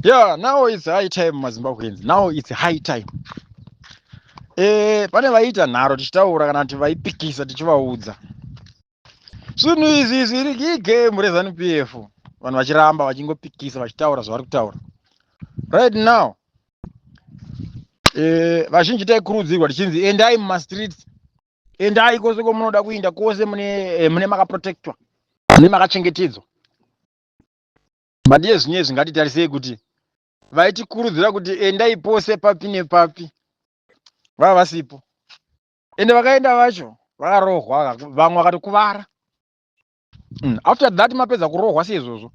Yeah, now it's high time, maZimbabweans. Now it's high time. Pane vaiita nharo tichitaura kana kuti vaipikisa tichivaudza. Zvinhu izvi zviri igame reZANU PF. Vanhu vachiramba vachingopikisa vachitaura zvavari kutaura. Right now, vazhinji taikurudzirwa tichinzi endai mumastreets, endai kwose kwamunoda kuinda kwose mune makaprotectwa, mune makachengetedzwa. But iye zvino izvi ngatitarisei kuti vaitikurudzira kuti endai pose papi nepapi vava vasipo, ende vakaenda vacho vakarohwa, vamwe vakatokuvara. After that mapedza kurohwa seizvozvo,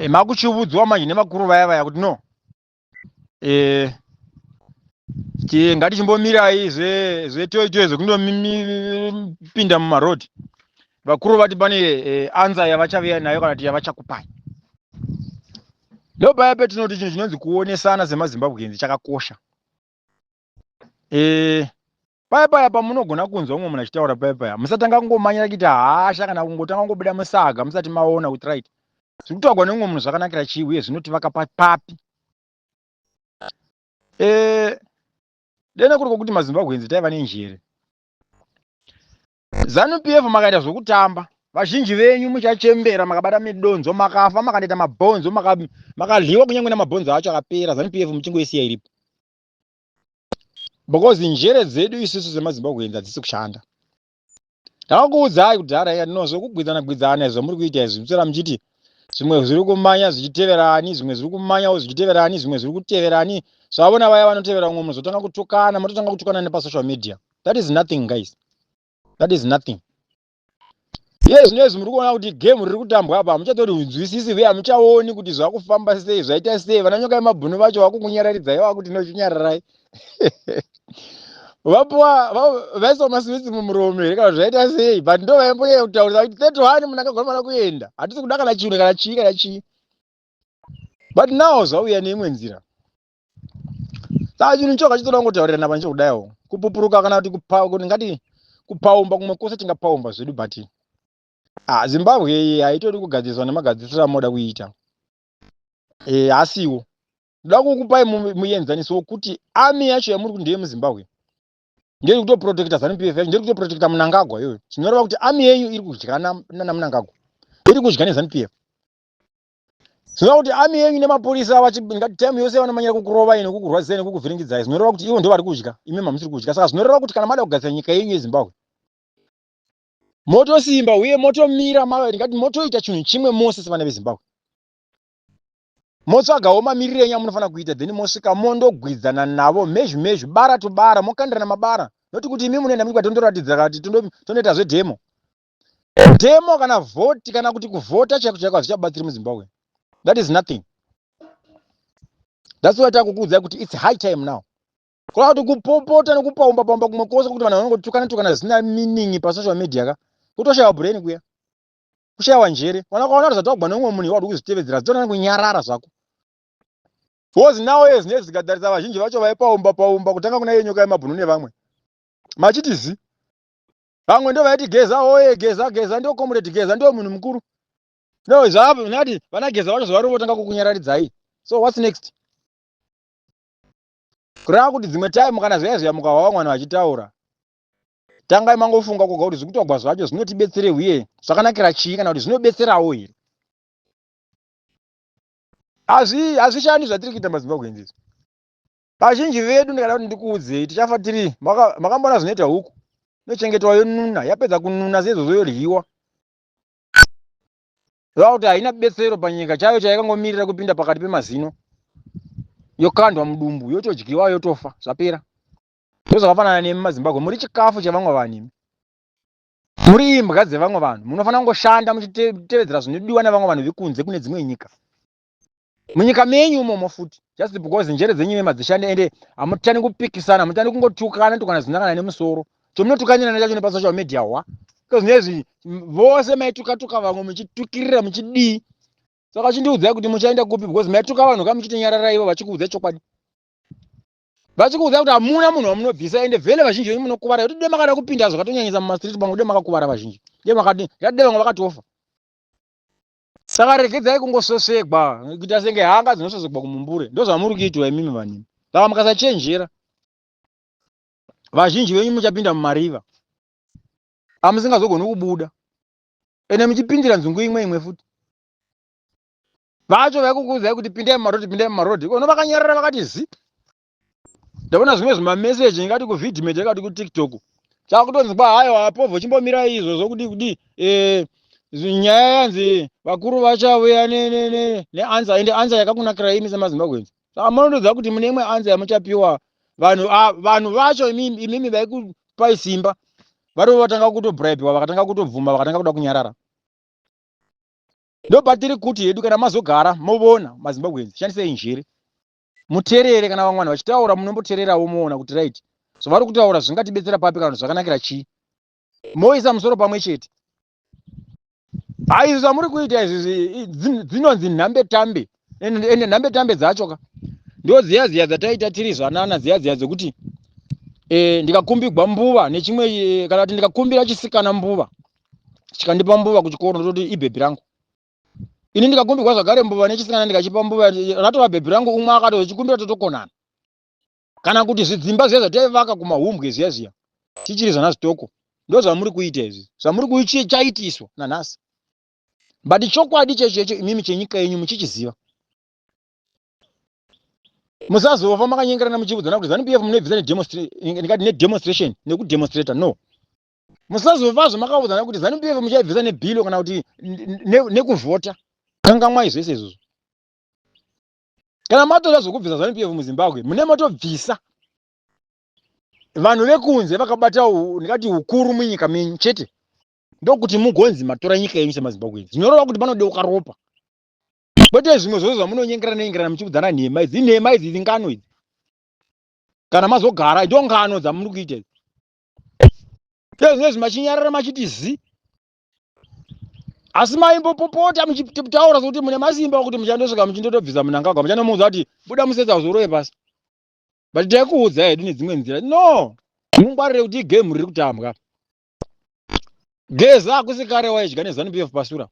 makuchiudzwa manje nemakuru vaya vaya kuti no, ngatichimbomirai zvetoitoi zvekundopinda mumarodhi. Vakuru vati pane answer yavachaviya nayo kana kuti yavachakupai. Ndopaya petinoti chinhu chinonzi kuonesana semaZimbabweans chakakosha. Paya paya pamunogona kunzwa umwe munhu achitaura paya paya, musatanga kungomanyira kuita hasha kana kungotanga kungobuda musaga musati maona kuti right, zviri kutaurwa neumwe munhu zvakanakira chii uye zvinotivaka papi. Dene kuri kwokuti maZimbabweans taiva nenjere, ZANU PF makaita zvokutamba, vazhinji venyu muchachembera makabata midonzo, makafa makandoita mabhonzo, makadliwa kunyange namabhonzo acho akapera, ZANU PF muchingoisiya iripo, because njere dzedu isusu semaZimbabweans hadzisi kushanda. Ndakakuudzai kudhara iya, no, zvokugwidzana gwidzana izvi zvamuri kuita izvi, muswera muchiti zvimwe zviri kumanya zvichiteverani, zvimwe zviri kumanyawo zvichiteverani, zvimwe zviri kuteverani. Zvavona vaya vanotevera umwe munozotanga kutukana, mototanga kutukana nepasocial media. That is nothing, guys, that is nothing. Iye zvino izvi muri kuona kuti game riri kutambwa apa hamuchatori uye hamuchaoni kuti zvakufamba sei, zvaita sei. Vana nyoka yemabhunu vacho vakukunyararidzai, vakuti nochinyararai, vapuwa vaiswa maswitsi mumuromo here kana zvaita sei? But ndo vaimbonyanya kutaurisa kuti 31 munhu akagona kuenda, hatisi kuda kana chinhu kana chii kana chii. But now zvauya neimwe nzira. Saka chinhu choga chitoda kungotaurirana panche kudaiwo, kupupuruka kana kuti ngati kupaumba kumwe kwose tingapaumba zvedu, but ah, Zimbabwe iyi haitodi kugadziriswa nemagadzirisiro amoda kuita. Asiwo ndoda kukupai muenzaniso wokuti army yacho yamuri kuti ndeyemuZimbabwe nderi kutoprotecta ZANU PF yacho, nderi kutoprotecta Munangagwa iyoyo. Zvinoreva kuti army yenyu iri kudya naMunangagwa, iri kudya neZANU PF. Zvinoreva kuti army yenyu nemapurisa ngati time yose vanomanyira kukurovai nekukurwadzisai nekukuvhiringidzai. Zvinoreva kuti ivo ndo vari kudya, imi mamusiri kudya. Saka zvinoreva kuti kana mada kugadzira nyika yenyu yeZimbabwe, motosimba uye motomira, ngati motoita chinhu chimwe mose sevana veZimbabwe, motsvagawo mamiriro enyu amunofanira kuita, then mosvika mondogwidzana navo mezhu mezhu, bara to bara, mokandirana mabara. Noti kuti imi munoenda muchikwa tondoratidzira kana kuti tondoita zvedemo demo kana vhoti kana kuti kuvhota chaiko chaiko hazvichabatsiri muZimbabwe. That is nothing. That's why takukuudzai kuti it's high time now. Kureva kuti kupopota nekupaumba paumba kumwe kwose kuti vanhu vanongotukana tukana zvisina meaning pasocial media ka, kutoshayiwa brain kuya, kushayiwa njere. Kana ukaona kuti zvataugwa neumwe munhu iwe wadi kuzvitevedzera, zvitorana kunyarara zvako, because now ezvinezvi zikatarisa vazhinji vacho vaipaumba paumba, kutanga kuna iye nyoka yemabhunu nevamwe machiti zi, vamwe ndo vaiti Geza oye, Geza, Geza ndio comrade, Geza ndio munhu mukuru. No, zvavo nati vana Geza vacho zvavari votanga kukunyararidzai. So what's next? Kureva kuti dzimwe time kana zviya zviya mukahwa vamwe vanhu vachitaura, tangai mangofunga koga kuti zviri kutaurwa zvacho zvinotibetsere uye zvakanakira chii kana kuti zvinobetserawo here. Hazvishandi zvatiri kuita maZimbabweans izvi. Vazhinji vedu, ndikada kuti ndikuudzei, tichafa tiri makamboona zvinoita huku inochengetwa yonuna, yapedza kununa seizvozvo yodyiwa. Reva kuti haina betsero panyika, chayo chaikangomirira kupinda pakati pemazino, yokandwa mudumbu, yotodyiwa, yotofa, zvapera. Ndozvakafanana nemi maZimbabwe, muri chikafu chevamwe vanhu imi, muri imbwa dzevamwe vanhu. Munofanira kungoshanda muchitevedzera zvinodiwa nevamwe vanhu vekunze kune dzimwe nyika munyika menyu imomo futi, just because njere dzenyu ime madzishande, ende hamutani kupikisana, hamutani kungotukana tukana zvisina kana nemusoro. Chomunotukanirana chacho nepasocial media hwa zvinezvi vose maitukatuka vamwe muchitukirira muchidii. Saka chindiudzai kuti muchaenda kupi, because maituka vanhu ka muchiti nyararai, ivo vachikuudzai chokwadi, vachikuudzai kuti hamuna munhu wamunobvisa. Ende vhele vazhinji venyu munokuvara kuti de makada kupinda zvakatonyanyisa mumastreet, pamwe de makakuvara vazhinji, de makadi ngati vamwe vakatofa. Saka regedzai kungosvosvegwa kuita senge hanga dzinosvosvegwa kumumbure. Ndozvamuri kuitwa imimi vanhu imi. Saka mukasachenjera vazhinji venyu muchapinda mumariva amusingazogoni kubuda ende muchipindira nzungu imwe imwe futi. Vacho vaikukuudzai kuti pindai mumarodhi, pindai mumarodhi, ikono vakanyarara vakati zi. Ndaona zvimwe zvimameseji ingati kuvidmet ingati kutiktok chakutonzi kwa hayo apovho chimbomirai izvozvo kudii kudii eh, nyaya yanzi vakuru vachauya neansa ende ansa yakakunakira imi semazimbabweans. Saka munotoziva kuti mune imwe ansa yamuchapiwa vanhu vanhu vacho imimi vaikupai simba varivo vatanga kutobraipiwa vakatanga kutobvuma vakatanga kuda kunyarara. Ndopatiri kuti hedu kana mazogara movona maZimbabweans shandisai njere muterere kana vamwe vanhu vachitaura munombotererawo moona kuti right zvavari kutaura zvingatibetsera papi kana kuti zvakanakira chii moisa musoro pamwe chete. Haizvi zvamuri kuita izvi dzinonzi nhambe tambe ende nhambe tambe dzacho ka ndo dziya dziya dzataita tiri zvanana dziya dziya dzekuti e, ndikakumbigwa mbuva nechimwe e, kana kuti ndikakumbira chisikana mbuva chikandipa mbuva kuchikoro ndototi ibhebhi rangu ini ndikakumbirwa zvakare mbuva nechisikana ndikachipa mbuva ratova bhebhi rangu umwe akatozochikumbira totokonana kana kuti zvidzimba zviya zvataivaka kumahumbwe zviya zviya tichiri zvana zvitoko ndozvamuri kuita izvi zvamuri kuchaitiswa nanhasi but chokwadi chechecho imimi chenyika yenyu muchichiziva musazofa makanyengerana muchiudzana kuti zanu pf munoibvisa ndikati nedemonstration nekudemonstrata no musazovazve makaudzana kuti zanu pf muchaibvisa nebhilo kana kuti nekuvhota kangamwai zvese izvozvo kana matoda zvokubvisa zanu pf muzimbabwe mune matobvisa vanhu vekunze vakabata ndingati ukuru munyika menyu chete ndokuti mugonzi matora nyika yenyu semazimbabwe zvinoreva kuti panodeuka ropa kwete zvimwe zvose zvamunonyengerana nyengerana muchiudzana nhema idzi nhema idzi ngano idzi kana mazogara ndo ngano dzamuri kuita idzi Sezvinezvi machinyarara machiti zi. Asi maimbopopota muchitaura sokuti mune masimba okuti muchandosvika muchindotobvisa Mnangagwa muchandomuudza kuti buda musetsa uzorove pasi. But taikuudza hedu nedzimwe nzira. No! Mungwarire kuti igame riri kutambwa. Geza hakusi kare waidya neZanu PF pasura.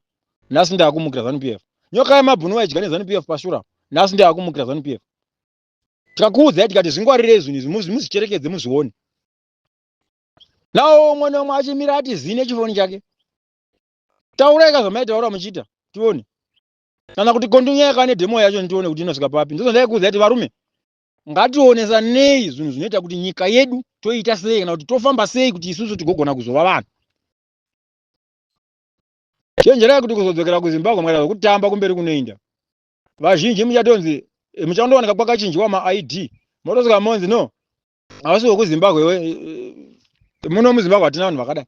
Nhasi ndakumukira Zanu PF. Nyoka yemabhunu waidya neZanu PF pasura. Nhasi ndakumukira Zanu PF. Tikakuudzai tikati zvingwarirei zvinhu izvi muzvicherekedze muzvione. Nawo umwe neumwe achimira ati zii nechifoni chake. Taurai ka zvamaitaura muchiita tione. Kana kuti kondinyaya kane demo yacho ndione kuti inosvika papi. Ndizvo ndaikuudza kuti varume ngationesanei zvinhu zvinoita kuti nyika yedu toita sei kana kuti tofamba sei kuti isusu tigogona kuzova vanhu. Chenjerai kuti kuzodzokera kuZimbabwe makaita zvekutamba kumberi kunoinda. Vazhinji muchatonzi eh, muchandowanika kwakachinjiwa maID motosvika monzi no havasi vekuzimbabwe eh, muno muzimbabwe hatina vanhu vakadai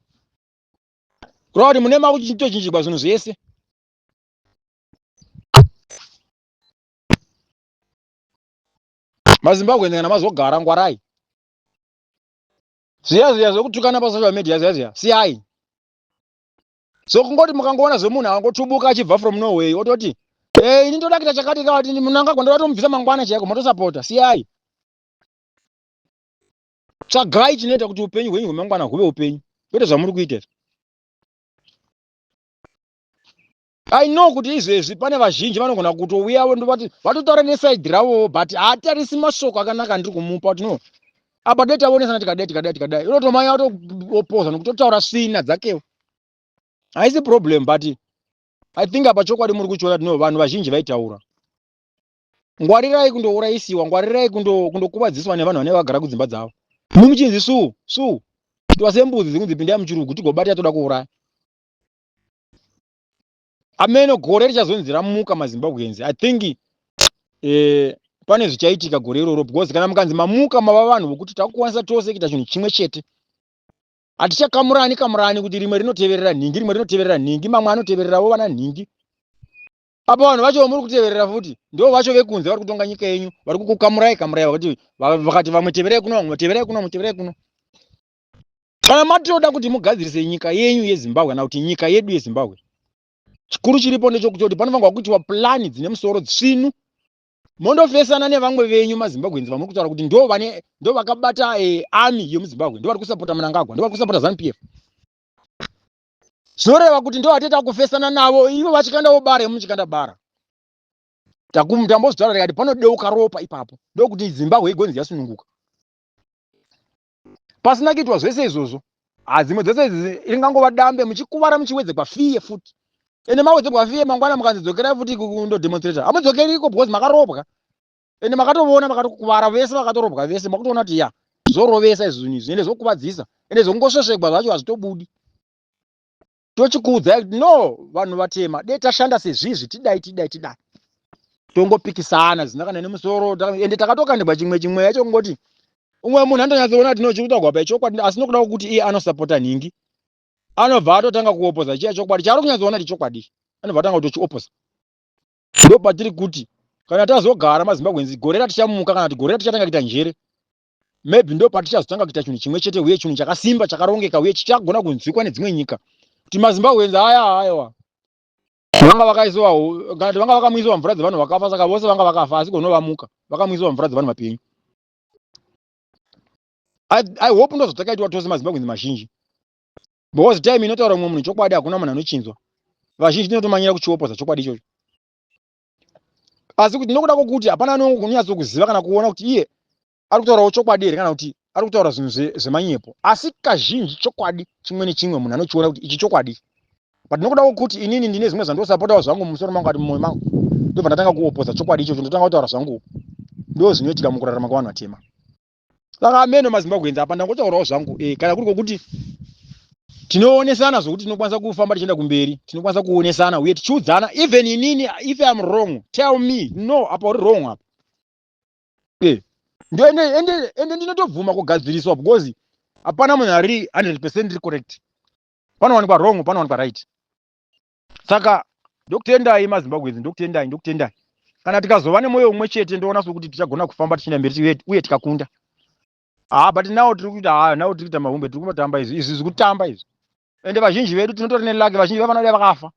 kureva kuti mune makuchitochinjigwa zvinhu zvese mazimbabwe kana mazogara ngwarai zviya zviya zvekutukana pasocial media zviya zviya siyai so kungoti mukangoona zvemunhu angotubuka achibva from norway ototi hey, ini ndoda kuita chakati kati munangagwa ndoda tomubvisa mangwana chaiko motosapota siyai Tsvagai chinoita kuti upenyu hwenyu hwemangwana huve upenyu, kwete zvamuri kuita izvi. I know kuti izvezvi pane vazhinji vanogona kutouya ndovati vatotaura nesaidi ravowo but haatarisi mashoko akanaka andiri kumupa kuti no apa dai taonesana tikadai tikadai tikadai unotomanya watopoza nekutotaura svina dzakewo haisi problem but I think apa chokwadi muri kuchiona kuti no vanhu vazhinji vaitaura Ngwarirai kundourayisiwa, ngwarirai kundokuvadziswa nevanhu vanenge vagara kudzimba dzavo. Imi muchinzi suu suu kuitwa sembudzi dzikunzi pindai muchirugu tigobata toda kuuraya. Ameno gore richazonzi ramuka maZimbabweans. I think eh, pane zvichaitika gore iroro because kana mukanzi mamuka mava vanhu vokuti takukwanisa tose kuita chinhu chimwe chete hatichakamurani kamurani kuti rimwe rinoteverera nhingi rimwe rinoteverera nhingi mamwe anotevererawo vana nhingi Apa vanhu vacho vamuri kuteverera futi ndivo vacho vekunze vari kutonga nyika yenyu vari kukukamurai kamurai vakati vakati vamwe teverai kuno vamwe teverai kuno vamwe teverai kuno. Kana matoda kuti mugadzirise nyika yenyu yeZimbabwe kana kuti nyika yedu yeZimbabwe chikuru chiripo ndechokutoti panofanirwa kuitiwa plani dzine musoro tsvinu mondofesana nevamwe venyu maZimbabweans vamuri kutaura kuti ndo vane ndo vakabata eh, army yemuZimbabwe ndo vari kusapota Mnangagwa ndo vari kusapota ZANU PF. Zvinoreva kuti ndo vateta kufesana navo, ivo vachikandawo bara, imi muchikanda bara. Tambozvitaura tikati panodeuka ropa ipapo, ndokuti Zimbabwe igonzi yasununguka. Pasina kuitwa zvese izvozvo, hadzimwe dzese idzi ringangova dambe, muchikuvara, muchiwedzegwa fear futi. Ende mawedzegwa fear, mangwana mukanzi dzokerai futi kundodemonstrata, hamudzokeriko because makarobwa. Ende makatoona makatokuvara vese, vakatorobwa vese, makutoona kuti ya, zvorovesa izvi zvinhu izvi, ende zvokuvadzisa, ende zvongosvosvegwa zvacho hazvitobudi. Tochikuudzai kuti no, vanhu vatema de tashanda sezvizvi, tidai, tidai, tidai, tongopikisana zvisina kana nemusoro. Ende takatokandibwa chimwe chimwe yacho, kungoti umwe munhu anotonyatsoona kuti no, chiri kutaurwa pachokwadi, asi nokuda kwokuti iye anosapota nhingi, anobva atotanga kuopoza chiya chokwadi chaari kunyatsoona kuti chokwadi, anobva atanga kutochiopoza. Ndo patiri kuti kana tazogara maZimbabweans, gore ratichamuka kana kuti gore ratichatanga kuita njere, maybe ndo patichazotanga kuita chinhu chimwe chete, uye chinhu chakasimba, chakarongeka, uye chichagona kunzwikwa nedzimwe nyika kuti maZimbabweans aya, aiwa, vanga vakaisiwa kana kuti vanga vakamwisiwa mvura dzevanhu vakafa. Saka vose vanga vakafa, asi gonovamuka vakamwisiwa mvura dzevanhu vapenyu. I hope ndo zvatakaitwa tose maZimbabweans mazhinji, because time inotaura mumwe munhu chokwadi, hakuna munhu anochinzwa. Vazhinji tinotomanyira kuchiopoza chokwadi ichocho, asi kuti nokuda kwokuti hapana anonyatsokuziva kana kuona kuti iye ari kutaurawo chokwadi here kana kuti ari kutaura zvinhu zvemanyepo. Asi kazhinji chokwadi chimwe nechimwe munhu anochiona kuti ichi chokwadi, but nokuda kwokuti inini ndine zvimwe zvandosapotawo zvangu mumusoro mangu ati mumwoyo mangu, ndobva ndatanga kuopoza chokwadi ichocho, ndotanga kutaura zvangu. Ndo zvinoitika mukurarama kwevanhu vatema. Saka ameno maZimbabweans, apa ndangotaurawo zvangu. Kana kuri kwokuti tinoonesana zvokuti tinokwanisa kufamba tichienda kumberi, tinokwanisa kuonesana uye tichiudzana. Even inini, if I am wrong, tell me, "No, apa uri wrong apa." Ende ndinotobvuma kugadziriswa, because hapana munhu ari 100% ri correct. Panowanikwa wrong, panowanikwa right. Saka ndokutendai maZimbabweans, ndokutendai, ndokutendai. Kana tikazova nemwoyo umwe chete, ndoona sokuti tichagona kufamba tichienda mberi uye tikakunda. Ha, but now tiri kuita, ha, now tiri kuita mahumbe, tiri kutamba izvi, izvi zviri kutamba izvi. Ende vazhinji vedu tinotori nelucky, vazhinji vavanoda vakafa.